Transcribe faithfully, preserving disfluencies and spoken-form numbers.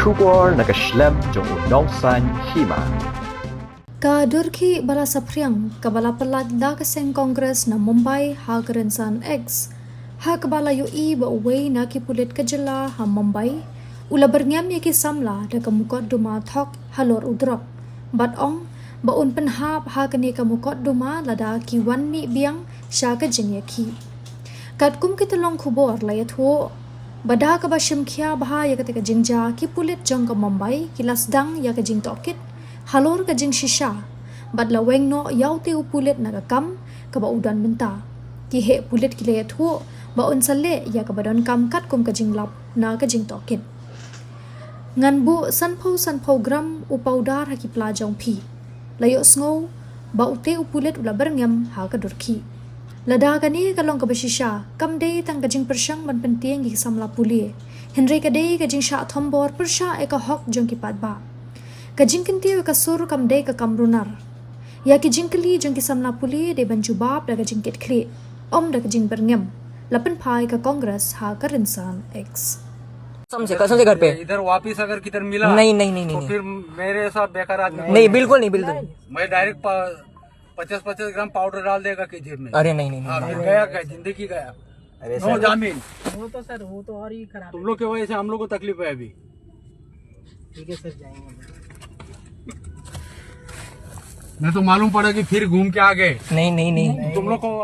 Khubor na ka shlem jong u nongsan hima. Ka dur khih ba la saphriang kaba la pyllait da ka seng Congress na Mumbai ha ka rynsan X, ha kaba la ïohi ba uwei na ki pulit ka jylla ha Mumbai u la byrngem ïa ki samla da ka mukotduma thok halor u drok, bad ong ba un pynhap ha kane ka mukotduma lada ki wan mih biang sha ka jingïakhih. Katkum ki tyllong khubor la ïathuh ba da kaba shim khia bha ïa kata ka jingjia, ki pulit jong ka Mumbai ki la sdang ïa ka jingtohkit halor ka jingshisha bad la weng noh ïa utei u pulit na ka kam kaba u don mynta. Ki heh pulit ki la ïathuh ba un sa leh ïa kaba donkam katkum ka jinglap na ka jingtohkit. Ngan buh sanphew sanphew gram u pawdar ha ki pla jong phi. La ïohsngew ba utei u pulit u la byrngem ha ka dur khih. Lada kane ka long kaba shisha, kam dei tang ka jingpyrshang ban pyntieng ïa ki samla pule, hynrei ka dei ka jingshah thombor pyrshah ïa ka hok jong ki paidbah. Ka jingkyntiew ïa ka sur kam dei ka kam runar. Ïa ki jingkylli jong ki samla pule dei ban jubab da ka jingkitkhlieh, ym da ka jingbyrngem, la pynphai ka Congress ha ka rynsan X. कसम से, कसम से घर पे। इधर वापस अगर किधर मिला, नहीं, नहीं, नहीं, तो नहीं, फिर मेरे साथ बेकार आदमी नहीं, बिल्कुल नहीं, बिल्कुल नहीं। मैं डायरेक्ट पचास पचास ग्राम पाउडर डाल देगा कि जेब में। अरे नहीं, नहीं, नहीं, हाँ, नहीं, फिर नहीं। गया क्या, जिंदगी गया। अरे नो सर। जामीन। वो तो सर, वो तो और ही खराब तुम है। लोग की वजह से हम लोग को तकलीफ है अभी। ठीक है सर, जाएंगे। मैं तो मालूम पड़ा कि फिर घूम के आ गए। नहीं, नहीं, नहीं। तुम लोग को